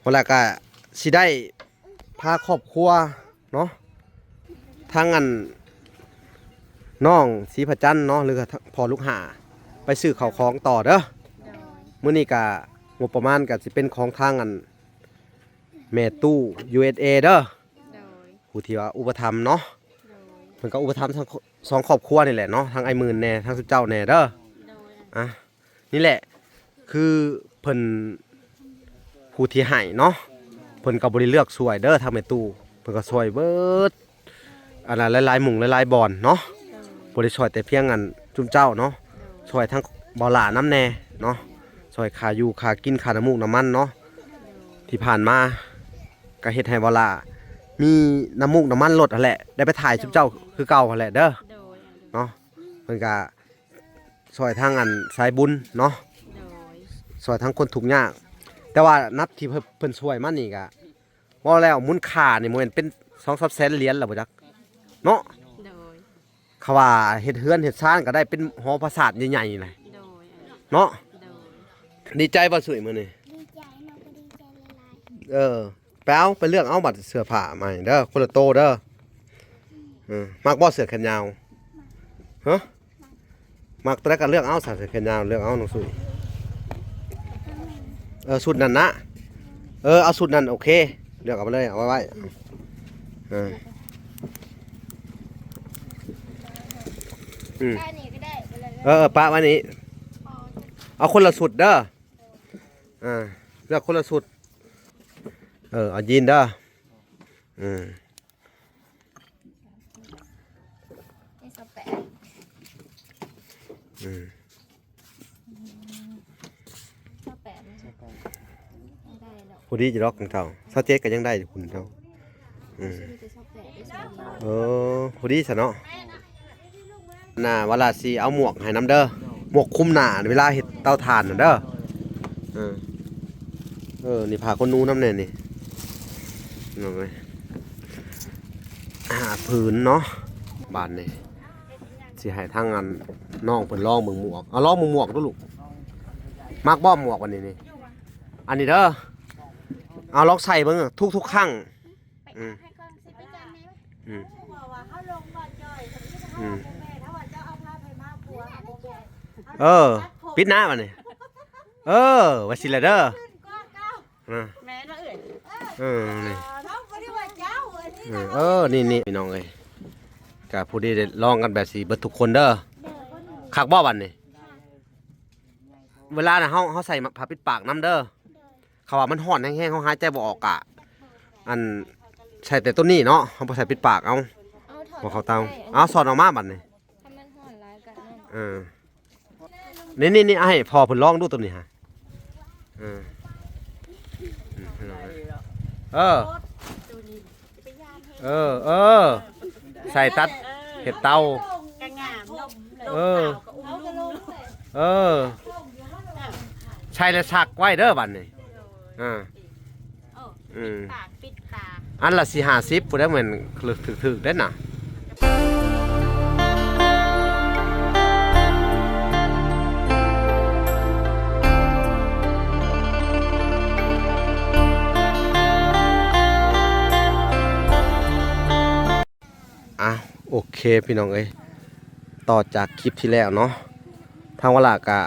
ພຸ້ນລະກະຊິໄດ້ພາຄອບຄົວເນາະ ທັງອັນນ້ອງສີພະຈັນເນາະ ຫຼືວ່າພໍ່ລູກຫ້າ ໄປຊື້ເຂົ້າຂອງຕໍ່ເດີ. ໂດຍ ມື້ນີ້ກະງົບປະມານກະຊິເປັນຂອງທາງອັນແມ່ຕູ້ ຢູເອັສເອ ເດີ ໂດຍ ຜູ້ທີ່ວ່າອຸປະຖຳເນາະ ໂດຍ ເພິ່ນກໍອຸປະຖຳທັງສອງຄອບຄົວນີ້ແຫຼະເນາະ ທັງອ້າຍໝື່ນແດ່ ທັງຊຸມເຈົ້າແດ່ເດີ. ໂດຍ ອ່ະ ນີ້ແຫຼະ ຄືເພິ່ນຜູ້ທີ່ໃຫ້ເນາະ ເພິ່ນກໍບໍ່ໄດ້ເລືອກຊ່ວຍເດີ ທາງແມ່ຕູ້ ເພິ່ນກໍຊ່ວຍເບິດ ອັນນັ້ນຫຼາຍໆໝ່ອງຫຼາຍໆບ່ອນເນາະ ໂດຍ ບໍ່ໄດ້ຊ່ອຍແຕ່ພຽງອັນຊຸມເຈົ້າເນາະ ໂດຍ ຊ່ອຍທັງບ່າວຫຼ້ານຳແດ່ເນາະ ໂດຍ ຊ່ອຍຄ່າຢູ່ຄ່າກິນ ຄ່ານ້ຳມູກນ້ຳມັນເນາະ ໂດຍ ທີ່ຜ່ານມາກໍເຮັດໃຫ້ບ່າວຫຼ້າມີນ້ຳມູກນ້ຳມັນລົດຫັ້ນແຫຼະ ໄດ້ໄປຖ່າຍຊຸມເຈົ້າຄືເກົ່າຫັ້ນແຫຼະເດີ ໂດຍ ເນາະ ເພິ່ນກໍ ຊ່ອຍທາງອັນສາຍບຸນເນາະ ໂດຍ ຊ່ອຍທາງຄົນທຸກຍາກ ແຕ່ວ່ານັບທີ່ເພິ່ນ ເພິ່ນຊ່ວຍມານີ້ກະ ເວົ້າແລ້ວມູນຄ່ານີ້ບໍ່ແມ່ນເປັນສອງສາມແສນຫຼຽນລະບໍ່ຈັກເນາະ ໂດຍ ເຂົາວ່າເຮັດເຮືອນເຮັດຊານກໍໄດ້ເປັນຫໍປາສາດໃຫຍ່ໆນະ ໂດຍ ເນາະ ໂດຍ ດີໃຈບໍ່ສຸ້ຍມື້ນີ້? ດີໃຈເນາະ ກໍດີໃຈຫຼາຍໆ ເອີ ໄປເອົາ ໄປເລືອກເອົາບັດເສື້ອຜ້າໃໝ່ເດີ ຄົນລະໂຕເດີ ເອີ ມັກບໍ່ເສື້ອແຂນຍາວ? ຮະ? ມັກໂຕໃດກໍເລືອກເອົາຊະ ເສື້ອແຂນຍາວ ເລືອກເອົານ້ອງສຸ້ຍ ເອີ ຊຸດນັ້ນນະ ເອີ ເອົາຊຸດນັ້ນ ໂອເຄ ເລືອກເອົາມາເລີຍ ເອົາໄວ້ ເອີ ອືມ ເອີ ປະໄວ້ນີ້ ເອົາຄົນລະຊຸດເດີ ອ່າ ເລືອກຄົນລະຊຸດ ເອີ ເອົາຢີນເດີ ອືມ ນີ້ຊາວແປດ ອືມ ຊາວແປດ ໄດ້ດອກ ພໍດີຢູ່ດອກຂອງເຈົ້າ ຊາວເຈັດກໍຍັງໄດ້ຢູ່ພຸ້ນເຈົ້າ ອືມ ມີແຕ່ຊາວແປດ ເອີ ພໍດີຊະເນາະ ໜ້າວ່າລະຊິເອົາໝວກໃຫ້ນຳເດີ ໝວກຄຸມໜ້າເວລາເຮັດເຕົາຖ່ານນັ້ນເດີ ເອີ ເອີ ນີ້ຜ້າຂົນໜູນຳແດ່ນີ້ ນ້ອງເອີຍ ຫ້າຜືນເນາະ ບາດນີ້ຊິໃຫ້ທາງອັນນ້ອງເພິ່ນລອງເບິ່ງໝວກ ເອົາລອງເບິ່ງໝວກດູລູກ ມັກບໍ່ໝວກອັນນີ້ນີ້ ອັນນີ້ເດີ ເອົາລອງໃສ່ເບິ່ງທຸກໆຄັ້ງ ອືມ ອືມ ເອີ ປິດໜ້າບາດນີ້ ເອີ ວ່າຊິລະເດີ ອ່າ ແມ່ນວ່າເອື້ອຍ ເອີ ນີ້ ເອີ ນີ້ ນີ້ ພີ່ນ້ອງເອີຍ ກະຜູ້ທີ່ໄດ້ລອງກັນແບບຊິເບິດທຸກຄົນເດີ ຄັກບໍ່ບາດນີ້ ເວລານະ ເຮົາ ເຮົາໃສ່ຜ້າປິດປາກນຳເດີ ເຂົາວ່າມັນຮ້ອນແຮງໆ ເຮົາຫາຍໃຈບໍ່ອອກກະ ອັນ ໃສ່ແຕ່ໂຕນີ້ເນາະ ເຮົາບໍ່ໃສ່ປິດປາກ ເອົາ ບໍ່ເຂົ້າເຕົາ ເອົາ ສອດອອກມາບາດນີ້ ຄັນມັນຮ້ອນຫຼາຍກະນັ້ນ ເອີ ນີ້ໆໆ ໃຫ້ພໍ່ເພິ່ນລອງດູໂຕນີ້ຫາ ເອີ ເອີ ເອີ ເອີ ໃສ່ຕັດເຮັດເຕົາ ກະງາມເນາະ ເອີ ເອີ ໃສ່ແລ້ວຊັກໄວ້ເດີບາດນີ້ ອ່າ ເອີ ອືມ ປາກປິດຕາ ອັນລະສີ່ຫ້າສິບພຸ້ນແຫຼະ ແມ່ນຖືກໆເດ້ນະ ອ່ະ ໂອເຄ ພີ່ນ້ອງເອີຍ ຕໍ່ຈາກຄລິບທີ່ແລ້ວເນາະ ທາງວາລາກະ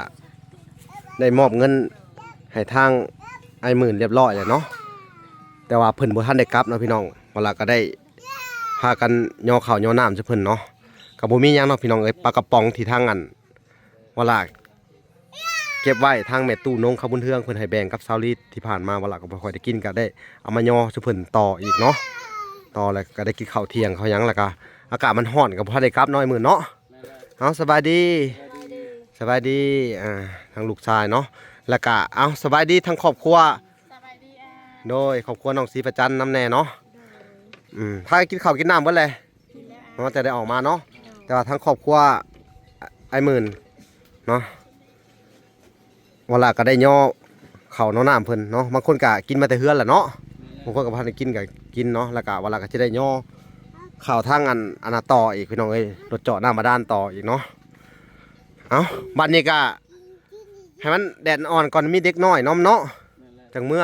ໄດ້ມອບເງິນໃຫ້ທາງອ້າຍໝື່ນລຽບຮ້ອຍແລ້ວເນາະ ແຕ່ວ່າເພິ່ນບໍ່ທັນໄດ້ກັບເນາະພີ່ນ້ອງ ວາລາກະໄດ້ພາກັນຍໍເຂົ້າຍໍນ້ຳໃຫ້ເພິ່ນເນາະ ກະບໍ່ມີຫຍັງເນາະພີ່ນ້ອງເອີຍ ປາກະປ໋ອງທີ່ທາງອັນ ວາລາເກັບໄວ້ ທາງແມ່ຕູ້ນົງຄຳບຸນເຮືອງເພິ່ນໃຫ້ແບ່ງກັບຊາວລີດ ທີ່ຜ່ານມາວາລາກໍບໍ່ຄ່ອຍໄດ້ກິນ ກໍໄດ້ເອົາມາຍໍສູ່ເພິ່ນຕໍ່ອີກເນາະ ຕໍ່ແລ້ວກໍໄດ້ກິນເຂົ້າທ່ຽງເຂົ້າຫຍັງ ແລ້ວກໍອາກາດມັນຮ້ອນກໍບໍ່ທັນໄດ້ກັບເນາະ ອ້າຍໝື່ນເນາະ ເອົາ ສະບາຍດີ ສະບາຍດີ ອ່າ ທາງລູກຊາຍເນາະ ແລ້ວກໍ ເອົາ ສະບາຍດີທັງຄອບຄົວ ສະບາຍດີ ອ່າ ໂດຍ ຄອບຄົວນ້ອງສີພະຈັນນຳແດ່ເນາະ ໂດຍ ອືມ ພາກັນກິນເຂົ້າກິນນ້ຳເບິດແລ້ວ ເນາະ ແຕ່ໄດ້ອອກມາເນາະ ແຕ່ວ່າທາງຄອບຄົວອ້າຍໝື່ນເນາະ ວາລາກໍໄດ້ຍໍເຂົ້າຍໍນ້ຳເພິ່ນເນາະ ບາງຄົນກໍກິນມາແຕ່ເຮືອນແຫຼະເນາະ ບາງຄົນກໍບໍ່ທັນໄດ້ກິນກໍກິນເນາະ ແລ້ວກໍວາລາກໍຊິໄດ້ຍໍເຂົ້າທາງອັນ ອັນນັ້ນຕໍ່ອີກ ພີ່ນ້ອງເອີຍ ລົດເຈາະນ້ຳບາດານຕໍ່ອີກເນາະ ເອົ້າ ບັດນີ້ກໍໃຫ້ມັນແດດອ່ອນກ່ອນ ມີເດັກນ້ອຍນຳເນາະ ຈັ່ງເມືອ.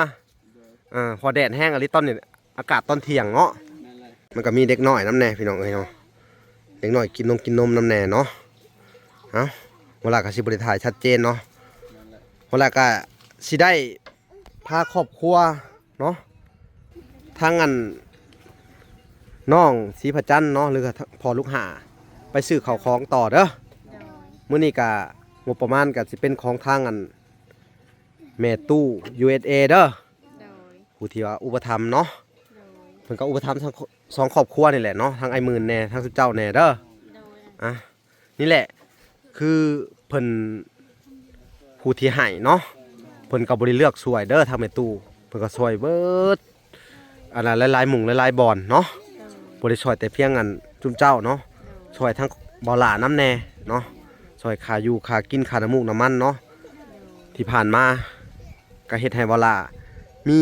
ອ່າ ເພາະແດດແຮງອີ່ຫຼີຕອນນີ້ ອາກາດຕອນທ່ຽງເນາະ. ແມ່ນແຫຼະ ມັນກໍມີເດັກນ້ອຍນຳແດ່ພີ່ນ້ອງເອີຍເນາະ ເດັກນ້ອຍກິນນົມກິນນົມນຳແດ່ເນາະ. ເອົ້າ ເວລາກໍຊິບໍ່ໄດ້ຖ່າຍຊັດເຈນເນາະ. ແມ່ນແຫຼະ ເວລາກໍຊິໄດ້ພາຄອບຄົວເນາະ ທາງອັນ ນ້ອງສີພະຈັນເນາະ ຫຼືພໍ່ລູກຫ້າ ໄປຊື້ເຂົ້າຂອງຕໍ່ເດີ. ໂດຍ ມື້ນີ້ກະງົບປະມານກະຊິເປັນຂອງທາງອັນ ແມ່ຕູ້ ຢູເອັສເອ ເດີ. ໂດຍ ຜູ້ທີ່ວ່າອຸປະຖຳເນາະ. ໂດຍ ເພິ່ນກໍອຸປະຖຳທັງສອງຄອບຄົວນີ້ແຫຼະເນາະ ທັງອ້າຍໝື່ນແດ່ ທັງຊຸມເຈົ້າແດ່ເດີ. ໂດຍ ອ່ະ ນີ້ແຫຼະ ຄືເພິ່ນຜູ້ທີ່ໃຫ້ເນາະ ເພິ່ນກໍບໍ່ໄດ້ເລືອກຊ່ວຍເດີ ທາງແມ່ຕູ້ ເພິ່ນກໍຊ່ວຍເບິດ ອັນນັ້ນ ຫຼາຍໆໝ່ອງຫຼາຍໆບ່ອນເນາະ. ໂດຍ ບໍ່ໄດ້ຊ່ວຍແຕ່ພຽງອັນຊຸມເຈົ້າເນາະ. ໂດຍ ຊ່ວຍທັງບ່າວຫຼ້ານຳແດ່ເນາະ ຊ່ວຍຄ່າຢູ່ຄ່າກິນ ຄ່ານ້ຳມູກນ້ຳມັນເນາະ. ໂດຍ ທີ່ຜ່ານມາກໍເຮັດໃຫ້ບ່າວຫຼ້າມີ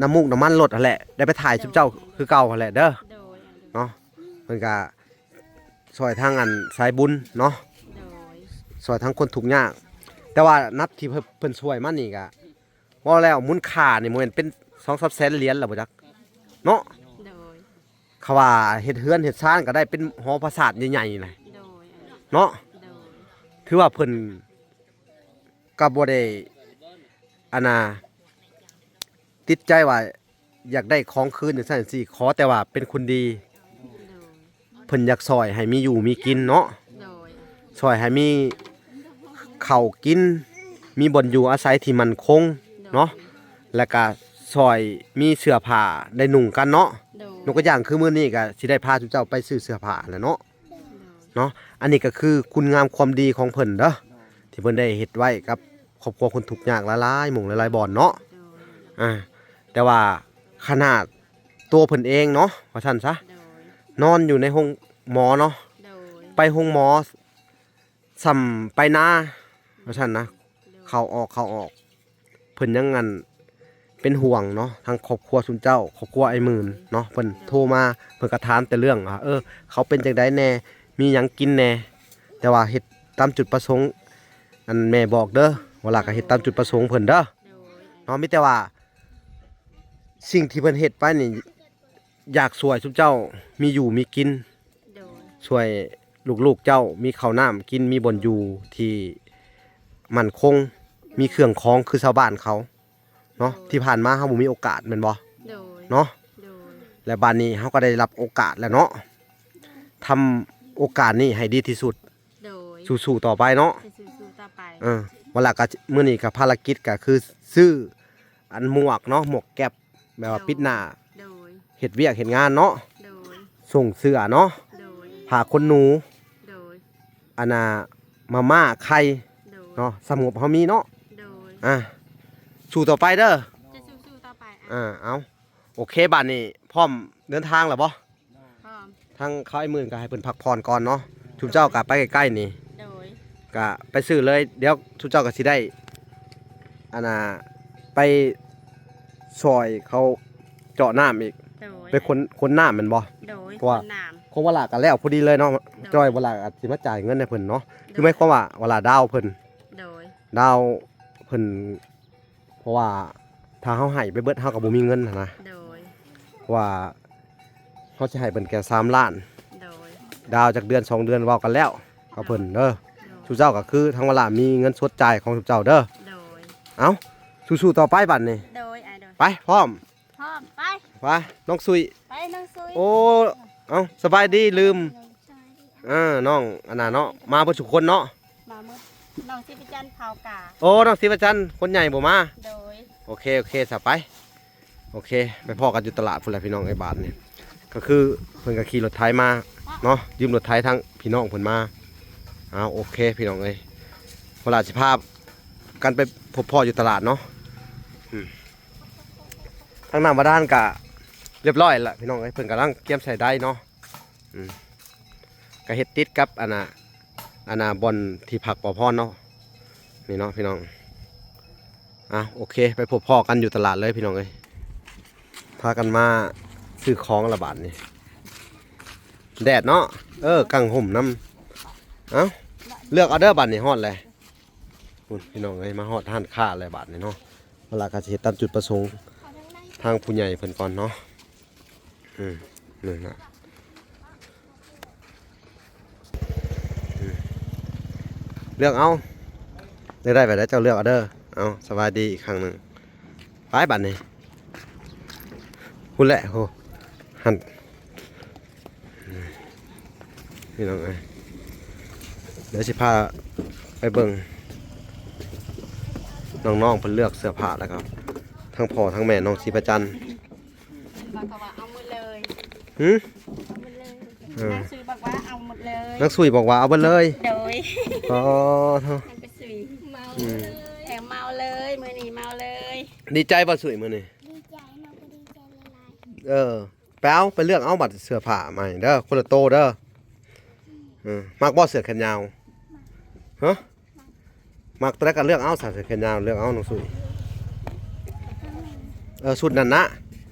ນ້ຳມູກນ້ຳມັນລົດຫັ້ນແຫຼະ ໄດ້ໄປຖ່າຍຊຸມເຈົ້າຄືເກົ່າຫັ້ນແຫຼະເດີ. ໂດຍ ເນາະ ເພິ່ນກໍ ຊ່ວຍທາງອັນສາຍບຸນເນາະ. ໂດຍ ຊ່ວຍທາງຄົນທຸກຍາກ ແຕ່ວ່ານັບທີ່ເພິ່ນ ເພິ່ນຊ່ວຍມານີ້ກະ ເວົ້າແລ້ວມູນຄ່ານີ້ບໍ່ແມ່ນເປັນສອງສາມແສນຫຼຽນແລ້ວບໍ່ຈັກເນາະ. ໂດຍ ເຂົາວ່າເຮັດເຮືອນເຮັດຊານກໍໄດ້ເປັນຫໍປາສາດໃຫຍ່ໆນະ. ໂດຍ ເນາະ ໂດຍ ຖືວ່າເພິ່ນ ກໍບໍ່ໄດ້ ອັນນ່າ ຕິດໃຈວ່າຢາກໄດ້ຂອງຄືນຈັ່ງຊັ້ນຈັ່ງຊີ້ ຂໍແຕ່ວ່າເປັນຄົນດີ. ໂດຍ ເພິ່ນຢາກຊ່ອຍໃຫ້ມີຢູ່ມີກິນເນາະ. ໂດຍ ຊ່ອຍໃຫ້ມີເຂົ້າກິນ ມີບ່ອນຢູ່ອາໄສທີ່ໝັ້ນຄົງເນາະ. ໂດຍ ແລ້ວກະຊ່ອຍມີເສື້ອຜ້າໄດ້ນຸ່ງກັນເນາະ. ໂດຍ ຍົກຕົວຢ່າງຄືມື້ນີ້ກະຊິໄດ້ພາເຈົ້າໄປຊື້ເສື້ອຜ້າຫັ້ນແຫຼະເນາະ. ເນາະ ອັນນີ້ກໍຄືຄຸນງາມຄວາມດີຂອງເພິ່ນເດີ ທີ່ເພິ່ນໄດ້ເຮັດໄວ້ກັບຄອບຄົວຄົນທຸກຍາກຫຼາຍໆໝ່ອງຫຼາຍໆບ່ອນເນາະ. ໂດຍ ອ່າ ແຕ່ວ່າຂະໜາດຕົວເພິ່ນເອງເນາະ ວ່າຊັ້ນຊະ ໂດຍ ນອນຢູ່ໃນໂຮງໝໍເນາະ. ໂດຍ ໄປໂຮງໝໍສ່ຳໄປນາ ວ່າຊັ້ນນະ. ໂດຍ ເຂົ້າອອກ ເຂົ້າອອກ ເພິ່ນຍັງອັນເປັນຫ່ວງເນາະ ທາງຄອບຄົວຊຸມເຈົ້າ ຄອບຄົວອ້າຍໝື່ນເນາະ. ເພິ່ນໂທມາ ເພິ່ນກໍຖາມແຕ່ເລື່ອງວ່າ ເອີ ເຂົາເປັນຈັ່ງໃດແດ່ ມີຫຍັງກິນແດ່. ແຕ່ວ່າເຮັດຕາມຈຸດປະສົງ ອັນແມ່ບອກເດີ ເວລາກໍເຮັດຕາມຈຸດປະສົງເພິ່ນເດີ. ໂດຍ ເນາະ ມີແຕ່ວ່າສິ່ງທີ່ເພິ່ນເຮັດໄປນີ້ ຢາກຊ່ວຍຊຸມເຈົ້າມີຢູ່ມີກິນ. ໂດຍ ຊ່ວຍລູກໆເຈົ້າມີເຂົ້ານ້ຳກິນ ມີບ່ອນຢູ່ທີ່ໝັ້ນຄົງ ມີເຄື່ອງຂອງຄືຊາວບ້ານເຂົາເນາະ. ໂດຍ ທີ່ຜ່ານມາເຮົາບໍ່ມີໂອກາດແມ່ນບໍ່? ໂດຍ ເນາະ ໂດຍ ແລະບາດນີ້ເຮົາກໍໄດ້ຮັບໂອກາດແລ້ວເນາະ. ທຳໂອກາດນີ້ໃຫ້ດີທີ່ສຸດ. ໂດຍ ສູ້ໆຕໍ່ໄປເນາະ ໃຫ້ສູ້ໆຕໍ່ໄປ. ເອີ ເວລາກໍມື້ນີ້ກໍພາລະກິດກໍຄືຊື້ອັນໝວກເນາະ ໝວກແກັບ ແບບວ່າ ໂດຍ ປິດໜ້າ ໂດຍ ເຮັດວຽກເຮັດງານເນາະ. ໂດຍ ສົ່ງເສື້ອເນາະ ໂດຍ ຜ້າຂົນໜູ ໂດຍ ອັນນ່າ ມາມ່າ ໄຂ່ ໂດຍ ເນາະ ສ່ຳງົບເຮົາມີເນາະ. ໂດຍ ອ່າ ສູ້ຕໍ່ໄປເດີ ຈະສູ້ໆຕໍ່ໄປ. ອ່າ ເອົາ ໂອເຄ ບາດນີ້ພ້ອມເດີນທາງແລ້ວບໍ່? ພ້ອມ ທາງເຂົາອ້າຍໝື່ນກໍໃຫ້ເພິ່ນພັກຜ່ອນກ່ອນເນາະ. ຊຸມເຈົ້າກໍໄປໃກ້ໆນີ້ ໂດຍ ກໍໄປຊື້ເລີຍ ດຽວຊຸມເຈົ້າກໍຊິໄດ້ ອັນນ່າ ໄປຊ່ອຍເຂົາເຈາະນ້ຳອີກ. ໂດຍ ໄປຂົນ ຂົນນ້ຳແມ່ນບໍ່? ໂດຍ ເພາະວ່າ ຂົນນ້ຳ ຂອງວະລາກໍແລ້ວພໍດີເລີຍເນາະ. ໂດຍ ຈ້ອຍວະລາກໍຊິມາຈ່າຍເງິນໃຫ້ເພິ່ນເນາະ. ໂດຍ ຄືໝາຍຄວາມວ່າວະລາດາວເພິ່ນ. ໂດຍ ດາວເພິ່ນ ເພາະວ່າຖ້າເຮົາໃຫ້ໄປເບິດ ເຮົາກໍບໍ່ມີເງິນຫັ້ນນະ. ໂດຍ ເພາະວ່າເຮົາຊິໃຫ້ເພິ່ນແຄ່ສາມລ້ານ. ໂດຍ ດາວຈັກເດືອນສອງເດືອນເວົ້າກັນແລ້ວກັບເພິ່ນເດີ. ໂດຍ ຊຸມເຈົ້າກໍຄືທາງວະລາມີເງິນສົດຈ່າຍຂອງຊຸມເຈົ້າເດີ. ໂດຍ ເອົ້າ ສູ້ໆຕໍ່ໄປບັດນີ້. ໂດຍ ອ້າຍ ໂດຍ ໄປ ພ້ອມ ພ້ອມ ໄປ ໄປ ນ້ອງສຸຍ ໄປ ນ້ອງສຸຍ. ໂອ້ ເອົ້າ ສະບາຍດີ ລືມ ນ້ອງສຸຍ ອ່າ ນ້ອງອັນນ່າເນາະ ມາເບິດທຸກຄົນເນາະ. ມາໝົດ ນ້ອງສີປະຈັນ ເຜົ່າກາ. ໂອ້ ນ້ອງສີປະຈັນ ຄົນໃຫຍ່ບໍ່ມາ. ໂດຍ ໂອເຄ ໂອເຄ ສະ ໄປ ໂອເຄ ໄປພໍ້ກັນຢູ່ຕະຫຼາດພຸ້ນແຫຼະພີ່ນ້ອງເອີຍ. ບາດນີ້ກໍຄືເພິ່ນກໍຂີ່ລົດໄຖມາເນາະ ຢືມລົດໄຖທາງພີ່ນ້ອງເພິ່ນມາ. ເອົາ ໂອເຄ ພີ່ນ້ອງເອີຍ ເວລາຊິພາກັນໄປພົບພໍ້ຢູ່ຕະຫຼາດເນາະ. ອືມ ທາງນ້ຳບາດານກະລຽບຮ້ອຍລະພີ່ນ້ອງເອີຍ ເພິ່ນກຳລັງກຽມໃສ່ໄດເນາະ. ອືມ ກະເຮັດຕິດກັບອັນນ່າ ອັນນ່າ ບ່ອນທີ່ພັກປອພອນເນາະ ນີ້ເນາະພີ່ນ້ອງ. ອ່ະ ໂອເຄ ໄປພົບພໍ້ກັນຢູ່ຕະຫຼາດເລີຍພີ່ນ້ອງເອີຍ. ພາກັນມາຊື້ຂອງລະບາດນີ້ ແດດເນາະ. ເອີ ກາງຮົ່ມນຳ. ເອົ້າ ເລືອກເອົາເດີ ບາດນີ້ຮອດແລ້ວ. ພຸ້ນ ພີ່ນ້ອງເອີຍ ມາຮອດຮ້ານຄ້າແລ້ວບາດນີ້ເນາະ. ເວລາກໍຊິເຮັດຕາມຈຸດປະສົງ ທາງຜູ້ໃຫຍ່ເພິ່ນກ່ອນເນາະ. ອືມ ນີ້ນະ ອືມ ເລືອກເອົາ ເລືອກໄດ້ແບບໃດເຈົ້າເລືອກເອົາເດີ. ເອົາ ສະບາຍດີອີກຄັ້ງໜຶ່ງ. ໄປບາດນີ້ ພຸ້ນແຫຼະ ໂຫ ຫັ້ນ ພີ່ນ້ອງເອີຍ ດຽວຊິພາໄປເບິ່ງ ນ້ອງໆເພິ່ນເລືອກເສື້ອຜ້າ ແລ້ວກໍທັງພໍ່ທັງແມ່ນ້ອງສີພະຈັນ ບອກເຂົາວ່າເອົາໝົດເລີຍ. ຫື? ເອົາໝົດເລີຍ. ເອີ ນາງສຸຍບອກວ່າເອົາໝົດເລີຍ. ນາງສຸຍບອກວ່າເອົາເບິດເລີຍ. ໂດຍ. ອໍ ເນາະ ນາງສຸຍເມົາ ອືມ ແຖມເມົາເລີຍ ມື້ນີ້ເມົາເລີຍ. ດີໃຈບໍ່ສຸຍມື້ນີ້? ດີໃຈ ນ້ອງກໍດີໃຈຫຼາຍໆ. ເອີ ໄປເອົາ ໄປເລືອກເອົາບັດເສື້ອຜ້າໃໝ່ເດີ ຄົນລະໂຕເດີ. ເອີ ມັກບໍ່ເສື້ອແຂນຍາວ? ຮະ? ມັກໂຕໃດກໍເລືອກເອົາຊະ ເສື້ອແຂນຍາວເລືອກເອົາ ນ້ອງສຸຍ. ເອີ ຊຸດນັ້ນນະ.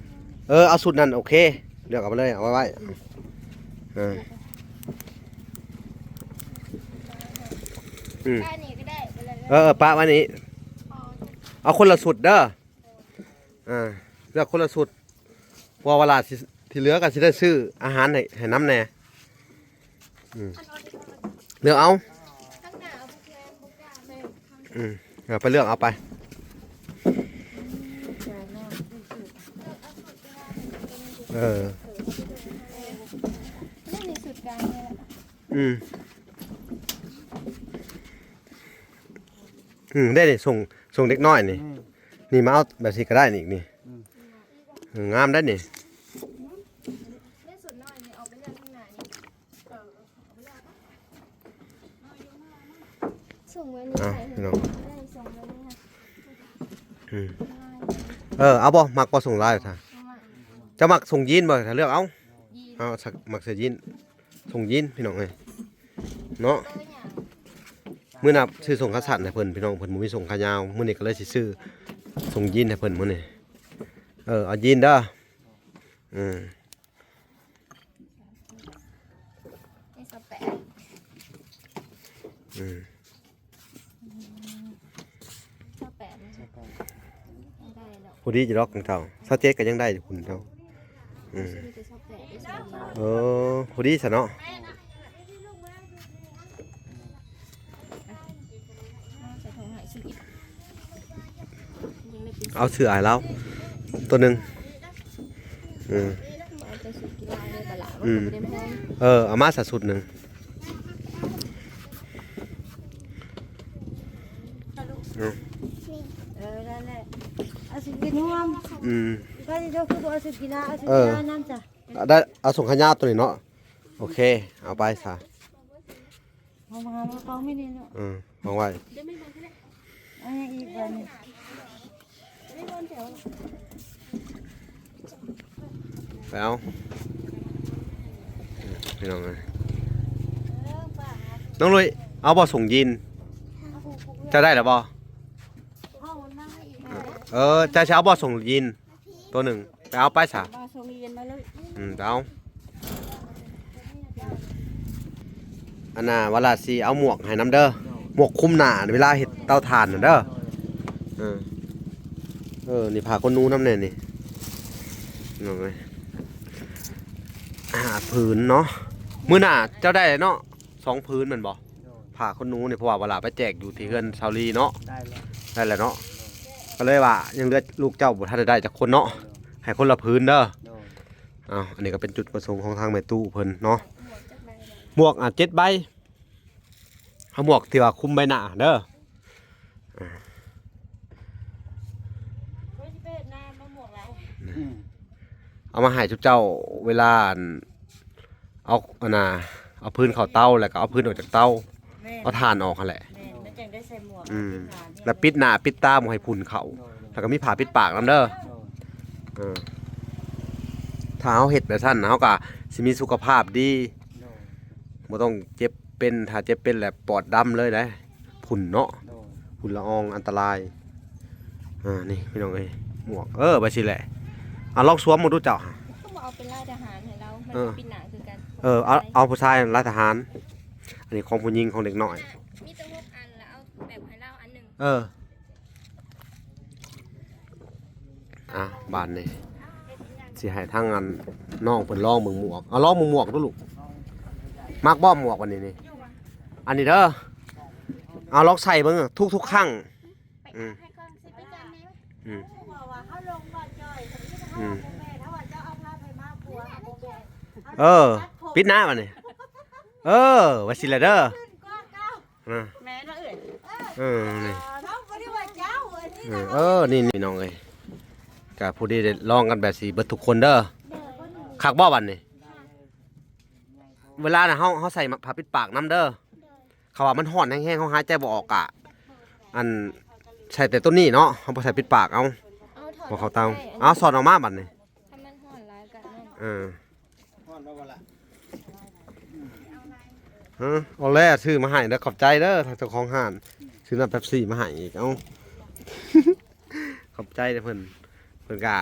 ເອີ ເອົາຊຸດນັ້ນ ໂອເຄ ເລືອກເອົາໄປເລີຍ ເອົາໄວ້ ເອີ ອືມ ເອີ ເອີ ປະໄວ້ນີ້ ເອົາຄົນລະຊຸດເດີ. ອ່າ ເລືອກຄົນລະຊຸດ ເພາະວ່າເວລາທີ່ ທີ່ເຫຼືອກໍຊິໄດ້ຊື້ອາຫານໃຫ້ ໃຫ້ນຳແດ່. ອືມ ເລືອກເອົາ ອືມ ເອົາໄປເລືອກເອົາໄປ. ເອີ ອືມ ອືມ ໄດ້ນີ້ ສົ່ງ ສົ່ງເດັກນ້ອຍນີ້ ອືມ ນີ້ມາເອົາແບບຊີ້ກໍໄດ້ນີ້ ນີ້ ອືມ ເອີ ງາມໄດ໋ນີ້. ສົ່ງໄວ້ນີ້ ອ່ະ ໃສ່ ພີ່ນ້ອງ ໄດ້ສົ່ງໄວ້ນີ້ ອືມ ເອີ ເອົາບໍ່? ມັກບໍ່? ສົ່ງລາຍ ຖ້າເຈົ້າມັກສົ່ງຢີນບໍ່? ຖ້າເລືອກເອົາ ເອົາ ມັກເສື້ອຢີນ ສົ່ງຢີນ ພີ່ນ້ອງເອີຍ ເນາະ. ມື້ໜ້າຊື້ສົ່ງຂາສັ້ນໃຫ້ເພິ່ນ ພີ່ນ້ອງ ເພິ່ນບໍ່ມີສົ່ງຂາຍາວ ມື້ນີ້ກໍເລີຍຊິຊື້ສົ່ງຢີນໃຫ້ເພິ່ນມື້ນີ້. ເອີ ເອົາຢີນເດີ ອືມ ນີ້ຊາວແປດ ອືມ ຊາວແປດ ຊາວແປດ ໄດ້ດອກ ພໍດີຢູ່ດອກຂອງເຈົ້າ ຊາວເຈັດກໍຍັງໄດ້ຢູ່ພຸ້ນເຈົ້າ. ອືມ ມີແຕ່ຊາວແປດ ເອີ ພໍດີຊະເນາະ. ເອົາເສື້ອໃຫ້ລາວໂຕໜຶ່ງ. ເອີ ເອົາແຕ່ຊຸດກິລາເລີຍ ກະລະ ອືມ ມັນກໍບໍ່ໄດ້ແພງ. ເອີ ເອົາມາຊະຊຸດໜຶ່ງ. ເອີ ເອີ ນັ້ນແຫຼະ ເອົາຊຸດກິນຮ່ວມ. ອືມ ກໍຊິເຈົ້າຄືບໍ່ເອົາຊຸດກິລາ ເອົາຊຸດກິລານຳຊະ. ເອີ ໄດ້ ເອົາສົ່ງຂາຍາວໂຕນີ້ເນາະ. ໂອເຄ ເອົາໄປຊະ. ເອົາມາ ເອົາມາກອງໄວ້ນີ້ເນາະ. ເອີ ວາງໄວ້ ເອົາຫຍັງອີກບາດນີ້? ໄປເອົາ ພີ່ນ້ອງເອີຍ. ນ້ອງລຸຍ ເອົາບໍ່? ສົ່ງຢີນ ເຈົ້າໄດ້ແລ້ວບໍ່? ເອີ ເຈົ້າຊິເອົາບໍ່? ສົ່ງຢີນ ໂຕໜຶ່ງ ໄປເອົາໄປຊະ. ອືມ ໄປເອົາ. ອັນນ່າ ວາລາຊິເອົາໝວກໃຫ້ນຳເດີ ໝວກຄຸມໜ້າເວລາເຮັດເຕົາຖ່ານນະເດີ. ເອີ ເອີ ນີ້ຜ້າຂົນໜູນຳແດ່ນີ້ ພີ່ນ້ອງເອີຍ. ຫ້າຜືນເນາະ. ມື້ໜ້າເຈົ້າໄດ້ເນາະ ສອງຜືນແມ່ນບໍ່? ໂດຍ. ຜ້າຂົນໜູນີ້ ເພາະວ່າເວລາໄປແຈກຢູ່ທີ່ເຮືອນຊາວລີເນາະ ໄດ້ແລ້ວ ໄດ້ແລ້ວເນາະ. ໂດຍ. ກໍເລີຍວ່າຍັງເຫຼືອລູກເຈົ້າບໍ່ທັນໄດ້ຈັກຄົນເນາະ. ໂດຍ. ໃຫ້ຄົນລະຜືນເດີ. ໂດຍ. ອ້າວ ອັນນີ້ກໍເປັນຈຸດປະສົງຂອງທາງແມ່ຕູ້ເພິ່ນເນາະ. ໝວກຈັກໃບ? ໝວກ ອ່າ ເຈັດໃບ. ເອົາໝວກທີ່ວ່າຄຸມໃບໜ້າເດີ. ເອົາມາໃຫ້ຊຸມເຈົ້າເວລາ ອັນ ເອົາ ອັນນ່າ ເອົາຟືນເຂົ້າເຕົາ ແລ້ວກໍເອົາຟືນອອກຈາກເຕົາ. ແມ່ນ ເອົາຖ່ານອອກຫັ້ນແຫຼະ. ແມ່ນ ມັນຈັ່ງໄດ້ໃສ່ໝວກ. ອືມ ປິດໜ້າປິດຕາ ແລ້ວປິດໜ້າປິດຕາ ບໍ່ໃຫ້ຝຸ່ນເຂົ້າ. ໂດຍ. ແລ້ວກໍມີຜ້າປິດປາກນຳເດີ. ໂດຍ. ເອີ ຖ້າເຮົາເຮັດແບບຊັ້ນ ເຮົາກໍຊິມີສຸຂະພາບດີ. ໂດຍ. ບໍ່ຕ້ອງເຈັບເປັນ ຖ້າເຈັບເປັນແລ້ວປອດດຳເລີຍເດ້. ຝຸ່ນເນາະ. ໂດຍ. ຝຸ່ນລະອອງອັນຕະລາຍ. ອ່າ ນີ້ພີ່ນ້ອງເອີຍ ໝວກ ເອີ ແບບຊີ້ແຫຼະ. ເອົາລອງສວມເບິ່ງດູເຈົ້າຫາ. ຄືບໍ່ເອົາເປັນລາຍທະຫານໃຫ້ລາວ ມັນ ເອີ ກໍປິດໜ້າຄືກັນ. ເອີ ເອົາ ເອົາຜູ້ຊາຍລາຍທະຫານ. ອັນນີ້ຂອງຜູ້ຍິງ ຂອງເດັກນ້ອຍ. ມີແຕ່ຫົກອັນ ແລ້ວເອົາແບບໃຫ້ລາວອັນໜຶ່ງ. ເອີ. ອ່ະ ບາດນີ້ຊິໃຫ້ທາງອັນນ້ອງເພິ່ນລອງເບິ່ງໝວກ. ເອົາ ລອງເບິ່ງໝວກດູລູກ. ມັກບໍ່ໝວກອັນນີ້ນີ້? ອັນນີ້ເດີ. ເອົາ ລອງໃສ່ເບິ່ງທຸກໆຄັ້ງ. ອືມ ອືມ ອືມ ເອີ ປິດໜ້າບາດນີ້. ເອີ ວ່າຊີ້ແຫຼະເດີ. ນະ ແມ່ນບໍ່ເອີຍ? ເອີ ນີ້ ເອີ ນີ້ ນີ້ນ້ອງເອີຍ ກະພໍດີໄດ້ລອງກັນແບບຊິເບິດທຸກຄົນເດີ. ຄັກບໍ່ບາດນີ້? ເວລານະ ເຮົາ ເຮົາໃສ່ຜ້າປິດປາກນຳເດີ. ເຂົາວ່າມັນຮ້ອນແຮງໆ ເຮົາຫາຍໃຈບໍ່ອອກກະ ອັນ ໃສ່ແຕ່ໂຕນີ້ເນາະ ເຮົາບໍ່ໃສ່ປິດປາກ. ເອົາ ບໍ່ເຂົ້າເຕົາ. ເອົາ ສອດອອກມາບາດນີ້. ຖ້າມັນຮ້ອນຫຼາຍກະນັ້ນ ເອີ ຮ້ອນບໍ່ລະ? ຮະ ເອົາແລ້ວ ຊື້ມາໃຫ້ເດີ. ຂອບໃຈເດີ ທາງເຈົ້າຂອງຮ້ານ ຊື້ນ້ຳເປັບຊີມາໃຫ້ອີກ. ເອົາ ຂອບໃຈເດີເພິ່ນ. ເພິ່ນກະ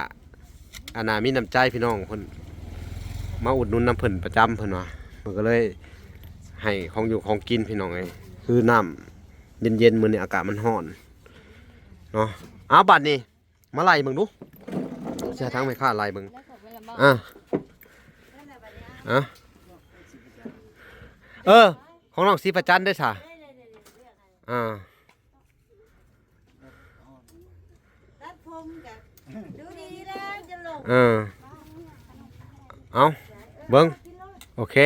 ອັນນ່າ ມີນ້ຳໃຈພີ່ນ້ອງ ເພິ່ນມາອຸດໜູນນຳເພິ່ນປະຈຳ ເພິ່ນວ່າ ເພິ່ນກໍເລີຍໃຫ້ຂອງຢູ່ຂອງກິນພີ່ນ້ອງເອີຍ ຄືນ້ຳເຢັນໆ. ມື້ນີ້ອາກາດມັນຮ້ອນເນາະ. ເອົາ ບາດນີ້ ມາໄລ່ເບິ່ງດູ ຊິໃຫ້ທາງແມ່ຄ້າໄລ່ເບິ່ງ. ອ່າ ອ່າ ເອີ ຂອງນ້ອງສີປະຈັນເດ້ຊະ. ອ່າ ຕັດຜົມກະດູດີແລ້ວຈະລົງ. ເອີ ເອົາ ເບິ່ງ ໂອເຄ.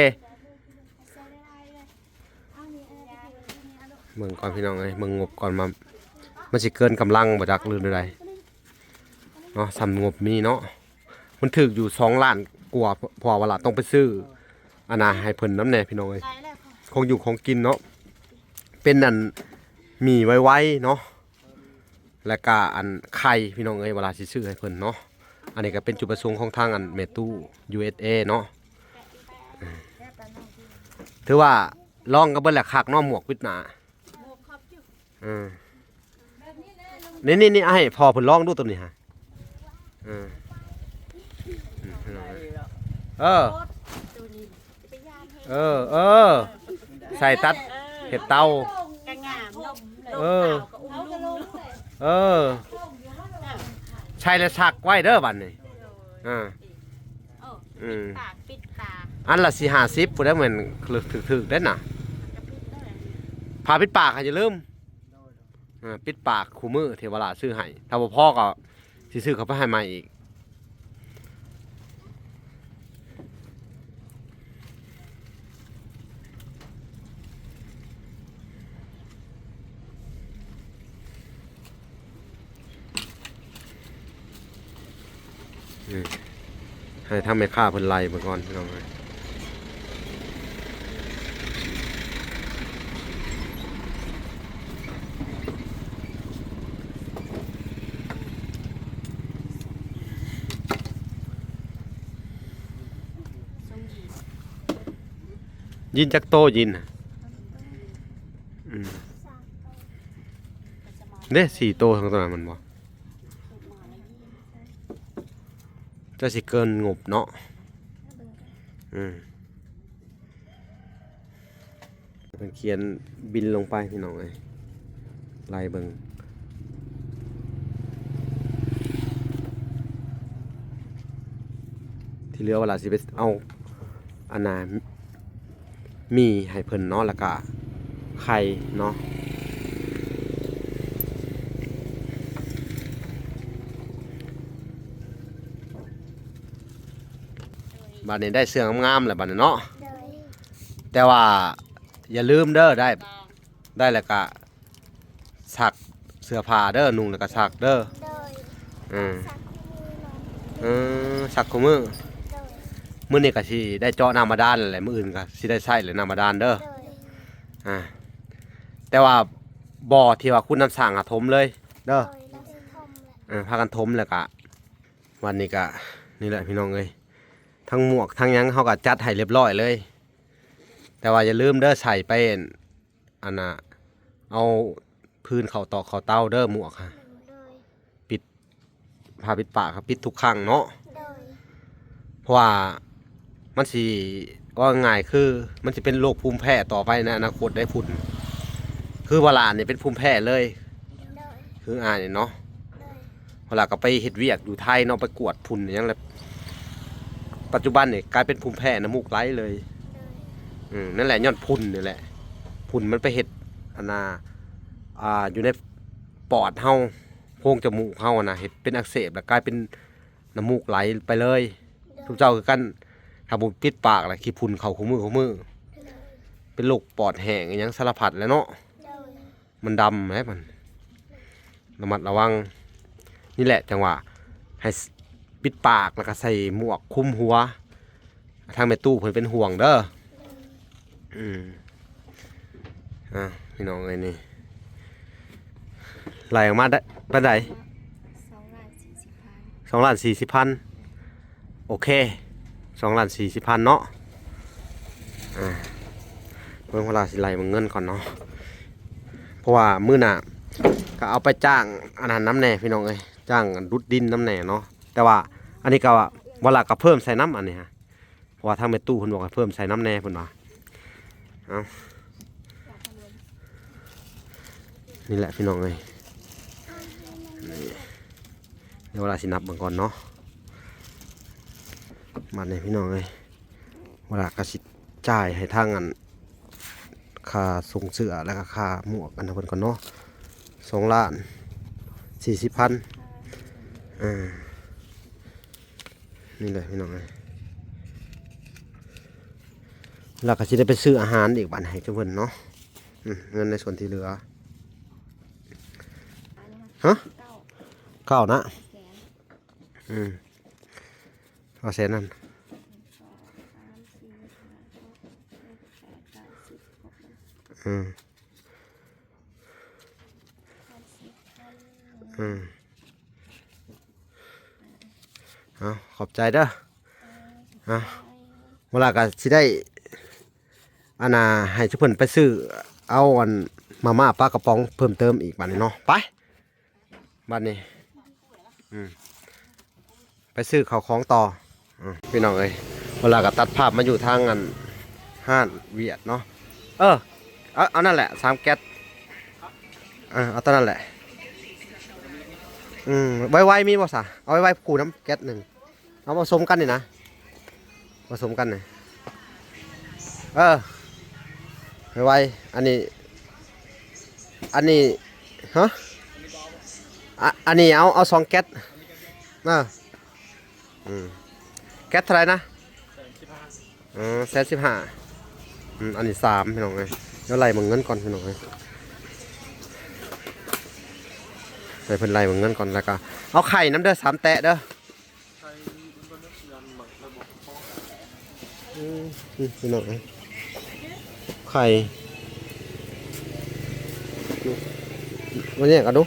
ເບິ່ງກ່ອນພີ່ນ້ອງເອີຍ ເບິ່ງງົບກ່ອນວ່າ ມັນຊິເກີນກຳລັງບໍ່ຈັກ ຫຼືແນວໃດເນາະ. ສ່ຳງົບມີເນາະ ມັນຖືກຢູ່ສອງລ້ານກວ່າ ເພາະວ່າລະຕ້ອງໄປຊື້ອັນນ່າໃຫ້ເພິ່ນນຳແດ່ພີ່ນ້ອງເອີຍ ຂອງຢູ່ຂອງກິນເນາະ. ເປັນອັນໝີ່ໄວໆເນາະ ແລ້ວກະອັນໄຂ່ພີ່ນ້ອງເອີຍ ເວລາຊິຊື້ໃຫ້ເພິ່ນເນາະ. ອັນນີ້ກະເປັນຈຸດປະສົງຂອງທາງອັນແມ່ຕູ້ ຢູເອສເອ ເນາະ. ຖືວ່າລອງກັນເບິດແຫຼະ ຄັກເນາະ ໝວກປິດໜ້າ. ເອີ ນີ້ໆໆ ໃຫ້ພໍ່ເພິ່ນລອງດູໂຕນີ້ຫະ. ເອີ ເອີ ເອີ ເອີ ໃສ່ຕັດເຫັດເຕົາ ກະງາມເນາະ. ເອີ ເອີ ໃສ່ແລ້ວຊັກໄວ້ເດີບາດນີ້. ເອີ ເອີ ອືມ ປິດປາກ ປິດຕາ ອັນລະສີ່ຫ້າສິບພຸ້ນແຫຼະ ແມ່ນຖືກໆເດ້ນະ. ຜ້າປິດປາກຫະຢ່າລືມ. ເອີ ປິດປາກຄູ່ມື້ທີ່ວ່າຫຼ້າຊື້ໃຫ້ ຖ້າບໍ່ພໍກໍຊິຊື້ເຂົ້າໄປໃຫ້ໃໝ່ອີກ. ອືມ ໃຫ້ທາງແມ່ຄ້າເພິ່ນໄລ່ເບິ່ງກ່ອນ ພີ່ນ້ອງເອີຍ. ຢີນຈັກໂຕ? ຢີນນະ ອືມ ເດ້ ສີ່ໂຕ ທັງໂຕນັ້ນແມ່ນບໍ່? ຈະຊິເກີນງົບເນາະ. ອືມ ເພິ່ນຂຽນບິນລົງໄປ ພີ່ນ້ອງເອີຍ ໄລ່ເບິ່ງ. ທີ່ເຫຼືອວ່າລະຊິໄປເອົາ ອັນນ່າ ໝີ່ໃຫ້ເພິ່ນເນາະ ແລ້ວກະໄຂ່ເນາະ. ບາດນີ້ໄດ້ເສື້ອງາມໆແລ້ວບາດນີ້ເນາະ. ໂດຍ ແຕ່ວ່າຢ່າລືມເດີ ໄດ້ ໄດ້ແລ້ວກະຊັກເສື້ອຜ້າເດີ ນຸ່ງແລ້ວກະຊັກເດີ. ໂດຍ ອືມ ຊັກຄູ່ມື້ເນາະ. ເອີ ຊັກຄູ່ມື້. ໂດຍ ມື້ນີ້ກະຊິໄດ້ເຈາະນ້ຳບາດານແຫຼະ ມື້ອື່ນກະຊິໄດ້ໃຊ້ແຫຼະນ້ຳບາດານເດີ. ໂດຍ ອ່າ ແຕ່ວ່າບໍ່ ທີ່ວ່າຂຸດນ້ຳສ້າງຫາຖົມເລີຍເດີ. ໂດຍ ເອີ ພາກັນຖົມແລ້ວກະ ວັນນີ້ກະນີ້ແຫຼະພີ່ນ້ອງເອີຍ ທັງໝວກທັງຫຍັງເຮົາກະຈັດໃຫ້ລຽບລ້ອຍເລີຍ. ແຕ່ວ່າຢ່າລືມເດີ ໃສ່ໄປ ອັນນ່າ ເອົາພື້ນເຂົ້າຕອກເຂົ້າເຕົາເດີ ໝວກຫະ. ໂດຍ ປິດ ຜ້າປິດປາກ ປິດທຸກຄັ້ງເນາະ. ໂດຍ ເພາະວ່າມັນຊິ ເວົ້າງ່າຍໆ ຄືມັນຊິເປັນໂລກພູມແພ້ຕໍ່ໄປໃນອະນາຄົດໄດ໋ ຝຸ່ນ ຄືວ່າຫຼານນີ້ເປັນພູມແພ້ເລີຍ. ໂດຍ ຄືອ້າຍນີ້ເນາະ. ໂດຍ ເວລາກໍໄປເຮັດວຽກຢູ່ໄທເນາະ ໄປກວດຝຸ່ນອີ່ຫຍັງແລ້ວ ປັດຈຸບັນນີ້ກາຍເປັນພູມແພ້ນ້ຳມູກໄຫຼເລີຍ. ໂດຍ ອືມ ນັ້ນແຫຼະ ຍ້ອນຝຸ່ນນີ້ແຫຼະ ຝຸ່ນມັນໄປເຮັດ ອັນນ່າ ອ່າ ຢູ່ໃນປອດເຮົາ ໂພງຈະມູກເຮົາຫັ້ນນະ ເຮັດເປັນອັກເສບ ແລ້ວກາຍເປັນນ້ຳມູກໄຫຼໄປເລີຍ. ໂດຍ ທຸກເຈົ້າຄືກັນ ຖ້າບໍ່ປິດປາກລະ ຂີ້ຝຸ່ນເຂົ້າຄູ່ມື້ໆ ໂດຍ ເປັນໂລກປອດແຫ້ງອີ່ຫຍັງສາລະພັດແຫຼະເນາະ. ໂດຍ ມັນດຳແຫຼະ ມັນ ລະມັດລະວັງ ນີ້ແຫຼະ ຈັ່ງວ່າໃຫ້ປິດປາກ ແລ້ວກໍໃສ່ໝວກຄຸມຫົວ ທາງແມ່ຕູ້ເພິ່ນເປັນຫ່ວງເດີ. ອືມ ອ່າ ພີ່ນ້ອງເອີຍ ນີ້ໄລ່ອອກມາໄດ້ປານໃດ? ສອງລ້ານສີ່ສິບພັນ ສອງລ້ານສີ່ສິບພັນ. ໂອເຄ ສອງລ້ານສີ່ສິບພັນເນາະ. ອ່າ ເບິ່ງເວລາຊິໄລ່ເບິ່ງເງິນກ່ອນເນາະ ເພາະວ່າມື້ໜ້າກໍເອົາໄປຈ້າງອັນນັ້ນນຳແດ່ພີ່ນ້ອງເອີຍ ຈ້າງດຸດດິນນຳແດ່ເນາະ. ແຕ່ວ່າອັນນີ້ກໍວ່າ ວາລະກໍເພີ່ມໃສ່ນຳອັນນີ້ຮະ ເພາະວ່າທາງແມ່ຕູ້ເພິ່ນບອກໃຫ້ເພີ່ມໃສ່ນຳແດ່ເພິ່ນວ່າ. ເອົາ ນີ້ແຫຼະພີ່ນ້ອງເອີຍ ນີ້ ດຽວເວລາຊິນັບເບິ່ງກ່ອນເນາະ ບາດນີ້ພີ່ນ້ອງເອີຍ ເວລາກໍຊິຈ່າຍໃຫ້ທາງອັນ ຄ່າສົ່ງເສື້ອ ແລ້ວກໍຄ່າໝວກອັນນັ້ນເພິ່ນກ່ອນເນາະ ສອງລ້ານສີ່ສິບພັນ. ອ່າ ນີ້ແຫຼະພີ່ນ້ອງເອີຍ ແລ້ວກໍຊິໄດ້ໄປຊື້ອາຫານອີກບາດໃຫ້ເພິ່ນເນາະ. ອືມ ເງິນໃນສ່ວນທີ່ເຫຼືອ ຮະ ເກົ້ານະ ອືມ ເອົາແສນນັ້ນ ອືມ ອືມ ເອົາ ຂອບໃຈເດີ. ອ່ະ ເວລາກໍຊິໄດ້ ອັນນ່າ ໃຫ້ເພິ່ນໄປຊື້ເອົາອັນມາມ່າປາກະປ໋ອງເພີ່ມເຕີມອີກບາດນີ້ເນາະ. ໄປ ບາດນີ້ ອືມ ໄປຊື້ເຂົ້າຂອງຕໍ່. ອືມ ພີ່ນ້ອງເອີຍ ເວລາກໍຕັດພາບມາຢູ່ທາງອັນຮ້ານຫວຽດເນາະ. ເອີ ເອົາ ເອົານັ້ນແຫຼະ ສາມແກັດ ເອີ ເອົາຕົວນັ້ນແຫຼະ. ອືມ ໄວໆມີບໍ່ສະ? ເອົາໄວໆຄູ່ນຳແກັດໜຶ່ງ. ເອົາ ເອົາສົມກັນນີ້ນະ ເອົາສົມກັນນີ້ ເອີ ໄວໆ ອັນນີ້ ອັນນີ້ ຮະ ອະ ອັນນີ້ເອົາ ເອົາສອງແກັດ ເອີ ອືມ ແກັດເທົ່າໃດນະ? ເອີ ແສນສິບຫ້າ ອືມ ອັນນີ້ສາມ ພີ່ນ້ອງເອີຍ. ດຽວໄລ່ເບິ່ງເງິນກ່ອນ ພີ່ນ້ອງເອີຍ ໃຫ້ເພິ່ນໄລ່ເບິ່ງເງິນກ່ອນ ແລ້ວກໍເອົາໄຂ່ນຳເດີ ສາມແຕະເດີ. ໄຂ່ມັນບໍ່ໄດ້ເຊື່ອມ ມັນບໍ່ພໍ ອືມ ນີ້ພີ່ນ້ອງເອີຍ ໄຂ່ ມາແຍກເອົາດູ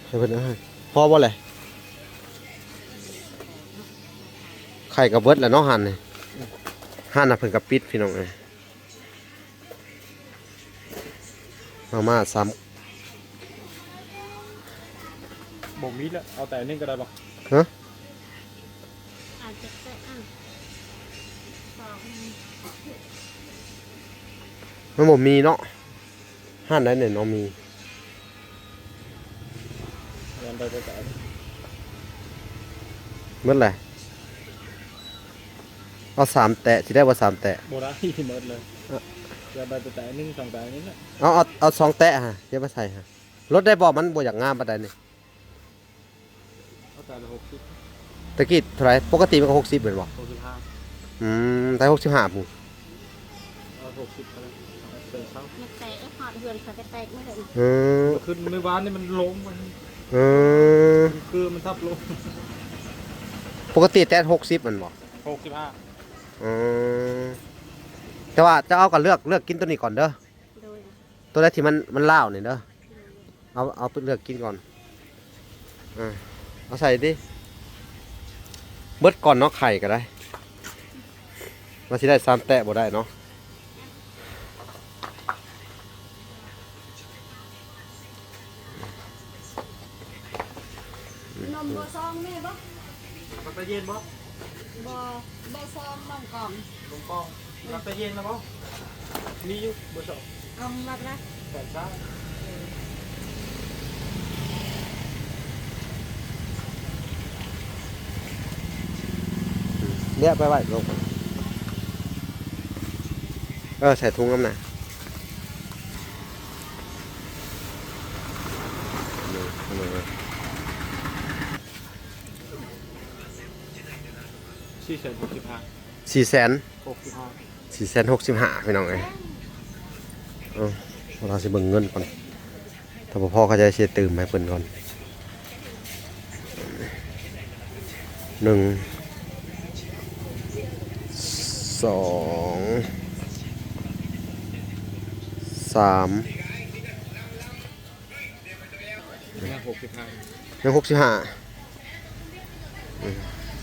ໃຫ້ເພິ່ນເອົາໃຫ້ ພໍບໍ່ແຫຼະ? ໄຂ່ກໍເບິດແລ້ວເນາະ ຮ້ານນີ້ ຮ້ານນະເພິ່ນກໍປິດ ພີ່ນ້ອງເອີຍ. ມາມ່າສາມ ບໍ່ມີແລ້ວ ເອົາແຕ່ອັນໜຶ່ງກໍໄດ້ບໍ່? ຮະ? ອາດຈະແຕະອັນສອງ ມັນບໍ່ມີເນາະ. ຮ້ານໃດແນ່ເນາະມີ? ຮ້ານໃດກໍໄດ້ ເບິດແຫຼະ. ເອົາສາມແຕະ ຊິໄດ້ບໍ່ສາມແຕະ? ບໍ່ໄດ້ ເບິດເລີຍ. ເອີ ຢາກໄດ້ແຕ່ແຕະໜຶ່ງສອງແຕະນີ້ແຫຼະ. ເອົາ ເອົາ ເອົາສອງແຕະຫະ ເກັບໄວ້ໃສ່ຫະ. ລົດໄດ້ບໍ່? ມັນບໍ່ຢາກງາມປານໃດນີ້. ເອົາແຕະລະຫົກສິບ. ຕະກີ້ເທົ່າໃດ? ປົກກະຕິມັນກໍຫົກສິບແມ່ນບໍ່? ຫົກສິບຫ້າ. ອືມ ໄດ້ຫົກສິບຫ້າພຸ້ນ. ເອົາຫົກສິບກໍໄດ້ ເຊີນເຊົາ. ມັນແຕກ ຮອດເຮືອນຂ້ອຍກໍແຕກໝົດເລີຍ. ເອີ ຄືມື້ວານນີ້ມັນລົ້ມ. ເອີ ຄືມັນທັບລົງ. ປົກກະຕິແຕະຫົກສິບແມ່ນບໍ່? ຫົກສິບຫ້າ. ອືມ ແຕ່ວ່າເຈົ້າເອົາກໍເລືອກ ເລືອກກິນຕົວນີ້ກ່ອນເດີ. ໂດຍ ຕົວໃດທີ່ມັນ ມັນລ້າວນີ້ເດີ ເອົາ ເອົາໄປເລືອກກິນກ່ອນ. ເອີ ເອົາໃສ່ຕິ ເບິດກ່ອນເນາະ ໄຂ່ກໍໄດ້ ວ່າຊິໄດ້ສາມແຕະບໍ່ໄດ້ເນາະ. ນົມເບີສອງມີບໍ່? ບັກຕາເຢັນບໍ່? ບໍ່ ເບີສອງນົມກ່ອງ. ນົມກ່ອງ ບັກຕາເຢັນນະບໍ່? ມີຢູ່ ເບີສອງ. ກ່ອງລະເທົ່າໃດ? ແສນຊາວ. ເອີ ເອີ ແກະໄປໄວ້ລົງ ເອີ ໃສ່ຖົງນຳນະ. ສີ່ແສນຫົກສິບຫ້າ ສີ່ແສນຫົກສິບຫ້າ ສີ່ແສນຫົກສິບຫ້າ ພີ່ນ້ອງເອີຍ. ເອີ ເຮົາຊິເບິ່ງເງິນກ່ອນ. ຖ້າບໍ່ພໍເຂົາຈະເສຍຕື່ມໃຫ້ເພິ່ນກ່ອນ. ໜຶ່ງ ສອງ ສາມ ຍັງຫົກສິບຫ້າ ຍັງຫົກສິບຫ້າ ອືມ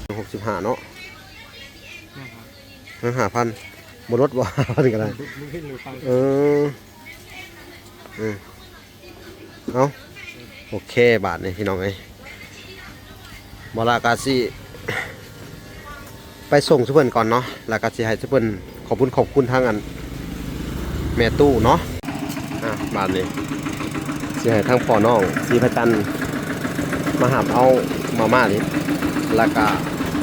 ຍັງຫົກສິບຫ້າເນາະ. ຍັງຫ້າພັນ ຍັງຫ້າພັນ ບໍ່ລົດບໍ່ ຫ້າພັນກໍໄດ້. ເອີ ເອີ ເອົາ ໂອເຄ ບາດນີ້ພີ່ນ້ອງເອີຍ ບໍ່ລະກະຊິໄປສົ່ງສູ່ເພິ່ນກ່ອນເນາະ ລະກະຊິໃຫ້ສູ່ເພິ່ນຂອບບຸນຂອບຄຸນທາງອັນແມ່ຕູ້ເນາະ. ອ່າ ບາດນີ້ຊິໃຫ້ທາງພໍ່ນ້ອງສີພະຈັນມາຮັບເອົາມາມ່ານີ້ ລະກະ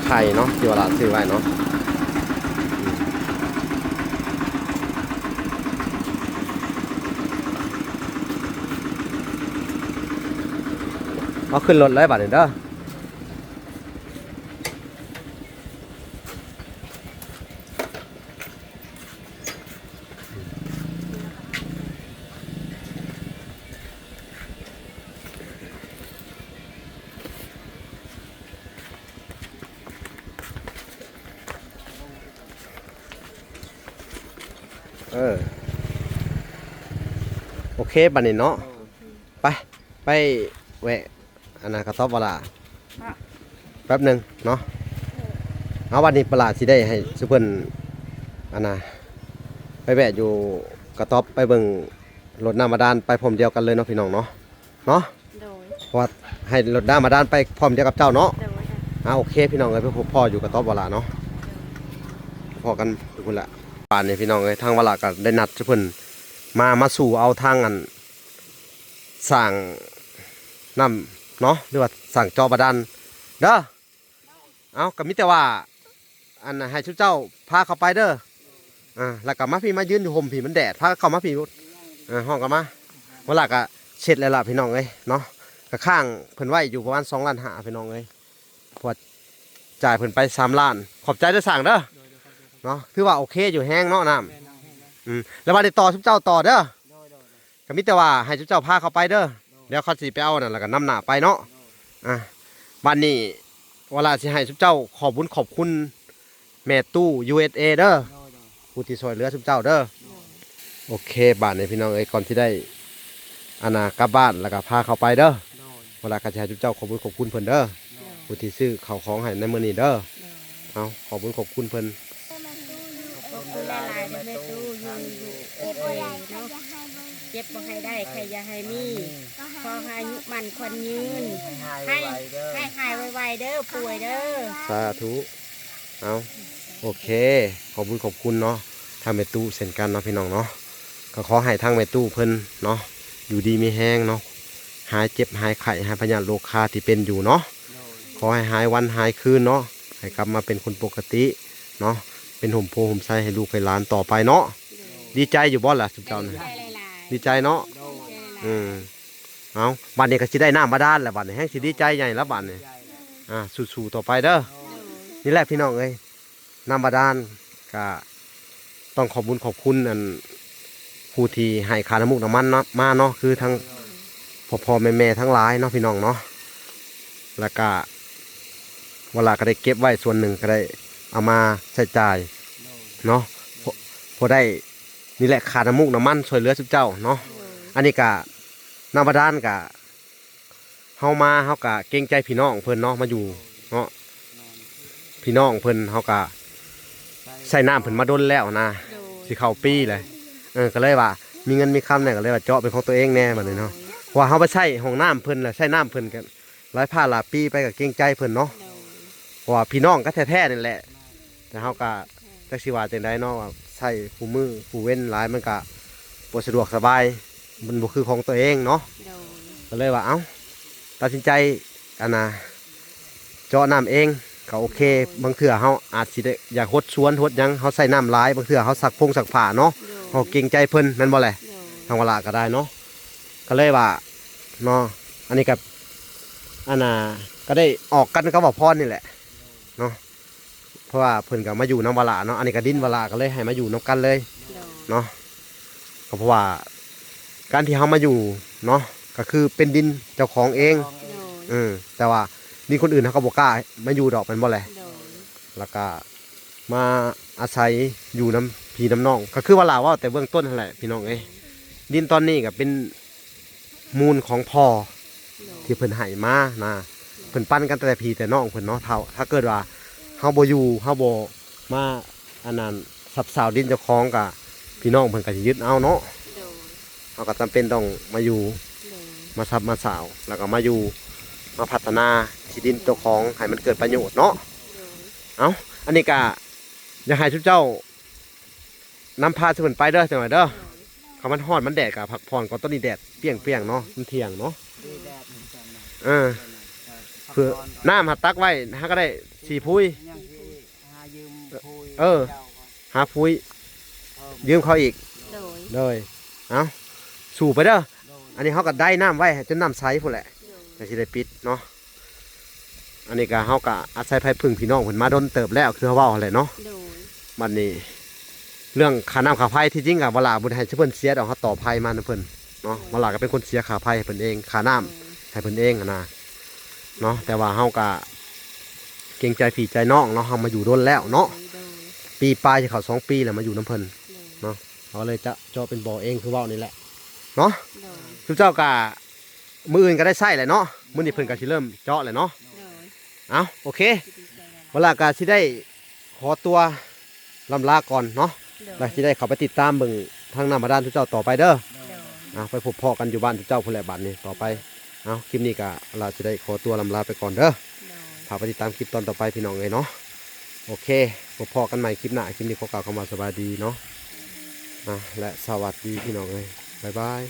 ໄຂ່ເນາະ ທີ່ວ່າຫຼານຊື້ໄວ້ເນາະ. ເອົາຂຶ້ນລົດເລີຍບາດນີ້ເດີ. ເອີ ໂອເຄ ບາດນີ້ເນາະ ໄປ ໄປແວະ ອັນນະ ກະຕອບບໍ່ລະ ແປັບໜຶ່ງເນາະ. ເອົາ ບາດນີ້ປະຫຼາດຊິໄດ້ໃຫ້ຊຸເພິ່ນ ອັນນະ ໄປແວະຢູ່ກະຕອບ ໄປເບິ່ງລົດນ້ຳບາດານ ໄປພ້ອມດຽວກັນເລີຍເນາະ ພີ່ນ້ອງເນາະ ເນາະ. ໂດຍ ເພາະວ່າໃຫ້ລົດນ້ຳບາດານໄປພ້ອມດຽວກັບເຈົ້າເນາະ. ໂດຍ ອ່າ ໂອເຄ ພີ່ນ້ອງເອີຍ ໄປພົບພໍ້ຢູ່ກະຕອບບໍ່ລະເນາະ ພໍ້ກັນຢູ່ພຸ້ນລະ. ບາດນີ້ ພີ່ນ້ອງເອີຍ ທາງບໍ່ລະກໍໄດ້ນັດຊຸເພິ່ນມາ ມາສູ່ເອົາທາງອັນ ສ້າງນ້ຳເນາະ ຫຼືວ່າສ້າງເຈາະບາດານເດີ. ເອົາ ກໍມີແຕ່ວ່າ ອັນ ໃຫ້ຊຸມເຈົ້າພາເຂົ້າໄປເດີ ອ່າ ແລ້ວກໍມາພີ້ ມາຢືນຢູ່ຮົ່ມພີ້ ມັນແດດ ພາເຂົ້າມາພີ້ ເອີ ຮ້ອງກັນມາ. ເວລາກໍເສັດແລ້ວລະ ພີ່ນ້ອງເອີຍເນາະ ກໍຄ້າງເພິ່ນໄວ້ຢູ່ປະມານສອງລ້ານຫ້າ ພີ່ນ້ອງເອີຍ ເພາະວ່າຈ່າຍເພິ່ນໄປສາມລ້ານ. ຂອບໃຈເດີຊ່າງເດີ ໂດຍ ໂດຍ ຂອບໃຈ ເນາະ ຖືວ່າໂອເຄຢູ່ ແຮງເນາະນ້ຳ ແມ່ນ ແມ່ນ ແມ່ນ ອືມ ແລ້ວບາດນີ້ຕໍ່ ຊຸມເຈົ້າຕໍ່ເດີ ໂດຍ ໂດຍ ໂດຍ ກໍມີແຕ່ວ່າໃຫ້ຊຸມເຈົ້າພາເຂົ້າໄປເດີ ໂດຍ ດຽວເຂົາຊິໄປເອົານັ້ນ ແລ້ວກໍນຳໜ້າໄປເນາະ ໂດຍ ອ່າ ບາດນີ້ ວາລາຊິໃຫ້ຊຸມເຈົ້າຂອບບຸນຂອບຄຸນແມ່ຕູ້ ຢູເອສເອ ເດີ ໂດຍ ໂດຍ ຜູ້ທີ່ຊ່ວຍເຫຼືອຊຸມເຈົ້າເດີ ໂດຍ ໂອເຄ ບາດນີ້ ພີ່ນ້ອງເອີຍ ກ່ອນຊິໄດ້ ອັນນະ ກັບບ້ານ ແລ້ວກໍພາເຂົ້າໄປເດີ ໂດຍ ວາລາກໍຊິໃຫ້ຊຸມເຈົ້າຂອບບຸນຂອບຄຸນເພິ່ນເດີ ໂດຍ ຜູ້ທີ່ຊື້ເຂົ້າຂອງໃຫ້ໃນມື້ນີ້ເດີ ໂດຍ ເອົາ ຂອບບຸນຂອບຄຸນເພິ່ນ. ຂອບຄຸນຫຼາຍໆເດີແມ່ຕູ້ ຢູ່ ຢູເອສເອ ເນາະ ເຈັບບໍ່ໃຫ້ໄດ້ ໄຂ້ຢ່າໃຫ້ມີ ຂໍໃຫ້ອາຍຸໝັ້ນຂວັນຍືນ ໃຫ້ ໃຫ້ຫາຍໄວໆເດີ ປ່ວຍເດີ ສາທຸ ເອົາ ໂອເຄ ຂອບບຸນຂອບຄຸນເນາະ ທາງແມ່ຕູ້ເຊັ່ນກັນເນາະ ພີ່ນ້ອງເນາະ ກໍຂໍໃຫ້ທາງແມ່ຕູ້ເພິ່ນເນາະ ຢູ່ດີມີແຮງເນາະ ຫາຍເຈັບຫາຍໄຂ້ ຫາຍພະຍາດໂລຄາທີ່ເປັນຢູ່ເນາະ ໂດຍ ຂໍໃຫ້ຫາຍວັນຫາຍຄືນເນາະ ໃຫ້ກັບມາເປັນຄົນປົກກະຕິເນາະ ເປັນຮົ່ມໂພຮົ່ມໄຊໃຫ້ລູກໃຫ້ຫຼານຕໍ່ໄປເນາະ ໂດຍ ດີໃຈຢູ່ບໍ່ລະຊຸມເຈົ້ານີ້? ດີໃຈຫຼາຍໆ ດີໃຈເນາະ ໂດຍ ດີໃຈຫຼາຍໆ ອືມ ເອົາ ບັດນີ້ກໍຊິໄດ້ນ້ຳບາດານແລ້ວ ບັດນີ້ແຮ່ງຊິດີໃຈໃຫຍ່ແລ້ວບັດນີ້ ອ່າ ສູ້ໆຕໍ່ໄປເດີ ໂດຍ ນີ້ແຫຼະພີ່ນ້ອງເອີຍ ນ້ຳບາດານ ກະຕ້ອງຂອບບຸນຂອບຄຸນອັນ ຜູ້ທີ່ໃຫ້ຄ່ານ້ຳມູກນ້ຳມັນເນາະ ມາເນາະ ຄືທັງພໍ່ໆແມ່ໆທັງຫຼາຍເນາະ ພີ່ນ້ອງເນາະ ແລ້ວກະເວລາກໍໄດ້ເກັບໄວ້ສ່ວນໜຶ່ງ ກໍໄດ້ເອົາມາໃຊ້ຈ່າຍເນາະ ພໍ ພໍໄດ້ ນີ້ແຫຼະ ຄ່ານ້ຳມູກນ້ຳມັນຊ່ວຍເຫຼືອຊຸມເຈົ້າເນາະ ອັນນີ້ກະ ນ້ຳບາດານກະ ເຮົາມາເຮົາກະເກງໃຈພີ່ນ້ອງເພິ່ນເນາະ ມາຢູ່ເນາະ ພີ່ນ້ອງເພິ່ນ ເຮົາກະໃຊ້ນ້ຳເພິ່ນມາດົນແລ້ວນະ ໂດຍ ຊິເຂົ້າປີແລ້ວ ເອີ ກໍເລີຍວ່າມີເງິນມີຄຳແດ່ ກໍເລີຍວ່າເຈາະເປັນຂອງຕົວເອງແດ່ບັດນີ້ເນາະ ໂດຍ ເພາະວ່າເຮົາໄປໃຊ້ຫ້ອງນ້ຳເພິ່ນ ແລ້ວໃຊ້ນ້ຳເພິ່ນກໍຫຼາຍພາຫຼາຍປີໄປ ກໍເກງໃຈເພິ່ນເນາະ ໂດຍ ເພາະວ່າພີ່ນ້ອງກັນແທ້ໆນີ້ແຫຼະ ແຕ່ເຮົາກະ ແມ່ນ ຈັກຊິວ່າຈັ່ງໃດເນາະ ວ່າໃຊ້ຄູ່ມື້ຄູ່ເວັນຫຼາຍ ມັນກະບໍ່ສະດວກສະບາຍ ມັນບໍ່ຄືຂອງຕົວເອງເນາະ ໂດຍ ກໍເລີຍວ່າ ເອົ້າ ຕັດສິນໃຈ ອັນນ່າ ເຈາະນ້ຳເອງ ກໍໂອເຄ. ໂດຍ ບາງເທື່ອເຮົາອາດຊິໄດ້ຢາກຫົດສວນຫົດຫຍັງ ເຮົາໃຊ້ນ້ຳຫຼາຍ ບາງເທື່ອເຮົາຊັກພົງຊັກຜ້າເນາະ ໂດຍ ເຮົາເກງໃຈເພິ່ນແມ່ນບໍ່ແຫຼະ? ໂດຍ ທາງວາລາກໍໄດ້ເນາະ ກໍເລີຍວ່າເນາະ ອັນນີ້ກໍ ອັນນ່າ ກໍໄດ້ອອກກັນກັບບ່າວພອນນີ້ແຫຼະເນາະ ເພາະວ່າເພິ່ນກໍມາຢູ່ນຳວາລາເນາະ ອັນນີ້ກໍດິນວາລາ ກໍເລີຍໃຫ້ມາຢູ່ນຳກັນເລີຍ ໂດຍ ເນາະ ກໍເພາະວ່າການທີ່ເຮົາມາຢູ່ເນາະ ກໍຄືເປັນດິນເຈົ້າຂອງເອງ ໂດຍ ເອີ ແຕ່ວ່າດິນຄົນອື່ນເຮົາກໍບໍ່ກ້າມາຢູ່ດອກ ແມ່ນບໍ່ແຫຼະ? ໂດຍ ແລ້ວກໍມາອາໄສຢູ່ນຳພີ່ນຳນ້ອງ ກໍຄືວ່າລາວເວົ້າແຕ່ເບື້ອງຕົ້ນຫັ້ນແຫຼະ ພີ່ນ້ອງເອີຍ ດິນຕອນນີ້ກໍເປັນມູນຂອງພໍ່ ໂດຍ ທີ່ເພິ່ນໃຫ້ມານະ ເພິ່ນປັນກັນແຕ່ພີ່ແຕ່ນ້ອງເພິ່ນເນາະ ຖ້າ ຖ້າເກີດວ່າເຮົາບໍ່ຢູ່ ເຮົາບໍ່ມາ ອັນນັ້ນ ສັບສາວດິນເຈົ້າຂອງ ກະພີ່ນ້ອງເພິ່ນກະຊິຍຶດເອົາເນາະ ໂດຍ ເຮົາກະຈຳເປັນຕ້ອງມາຢູ່ ໂດຍ ມາສັບມາສາວ ແລ້ວກະມາຢູ່ ມາພັດທະນາທີ່ດິນເຈົ້າຂອງໃຫ້ມັນເກີດປະໂຫຍດເນາະ ໂດຍ ເອົ້າ ອັນນີ້ກະຢາກໃຫ້ຊຸມເຈົ້ານຳພາຊຸມເພິ່ນໄປເດີ ຈັກໜ້ອຍເດີ ໂດຍ ຄັນມັນຮ້ອນມັນແດດກະພັກຜ່ອນກ່ອນ ຕອນນີ້ແດດປ່ຽງໆເນາະ ມັນທ່ຽງເນາະ ດີແດດ ເອີ ເອີ ເພື່ອ ນ້ຳຫາຕັກໄວ້ ຫາກໍໄດ້ສີ່ພຸຍ ຍັງຊິຫາຢືມພຸຍ ເອີ ເຈົ້າກ່ອນ ຫາພຸຍ ເອີ ຢືມເຂົາອີກ ໂດຍ ໂດຍ ເອົ້າ ສູ້ໄປເດີ ໂດຍ ອັນນີ້ເຮົາກໍໄດ້ນ້ຳໄວ້ໃຫ້ຈົນນ້ຳໃສພຸ້ນແຫຼະ ໂດຍ ຈັ່ງຊິໄດ້ປິດເນາະ ອັນນີ້ກໍເຮົາກໍອາໄສໄພເພິ່ງພີ່ນ້ອງເພິ່ນມາດົນເຕີບແລ້ວ ຄືເຮົາເວົ້າຫັ້ນແຫຼະເນາະ ໂດຍ ບັດນີ້ ເລື່ອງຄ່ານ້ຳຄ່າໄຟ ທີ່ຈິງກໍບໍ່ຫຼ້າບໍ່ໄດ້ໃຫ້ເພິ່ນເສຍດອກ ເຮົາຕໍ່ໄພມານຳເພິ່ນເນາະ ໂດຍ ບໍ່ຫຼ້າກໍເປັນຄົນເສຍຄ່າໄພໃຫ້ເພິ່ນເອງ ຄ່ານ້ຳ ໂດຍ ໃຫ້ເພິ່ນເອງຫັ້ນນະ ເນາະ ແຕ່ວ່າເຮົາກະເກງໃຈພີ່ໃຈນ້ອງເນາະ ເຮົາມາຢູ່ດົນແລ້ວເນາະ ໂດຍ ໂດຍ ປີປາຍ ຊິເຂົ້າສອງປີແລ້ວ ມາຢູ່ນຳເພິ່ນ ໂດຍ ເນາະ ເຮົາກໍເລີຍຈະເຈາະເປັນບໍ່ເອງ ຄືເວົ້ານີ້ແຫຼະເນາະ ໂດຍ ຄືເຈົ້າກະ ມື້ອື່ນກໍໄດ້ໃຊ້ແຫຼະເນາະ ມື້ນີ້ເພິ່ນກໍຊິເລີ່ມເຈາະແຫຼະເນາະ ໂດຍ ເອົ້າ ໂອເຄ ເວລາກໍຊິໄດ້ ຂໍຕົວລ່ຳລາກ່ອນເນາະ ໂດຍ ແລ້ວຊິໄດ້ເຂົ້າໄປຕິດຕາມເບິ່ງທາງນ້ຳບາດານຊຸມເຈົ້າຕໍ່ໄປເດີ ໂດຍ ອ່າ ໄປພົບພໍ້ກັນຢູ່ບ້ານຊຸມເຈົ້າພຸ້ນແຫຼະ ບາດນີ້ຕໍ່ໄປ ເອົ້າ ຄລິບນີ້ກະລາຊິໄດ້ຂໍຕົວລ່ຳລາໄປກ່ອນເດີ ໂດຍ ຖ້າໄປຕິດຕາມຄລິບຕອນຕໍ່ໄປພີ່ນ້ອງເອີຍເນາະ ໂອເຄ ພົບພໍ້ກັນໃໝ່ຄລິບໜ້າ ຄລິບນີ້ຂໍກ່າວຄຳວ່າສະບາຍດີເນາະ ອ່າ ແລະ ສະຫວັດດີພີ່ນ້ອງເອີຍ ບາຍບາຍ.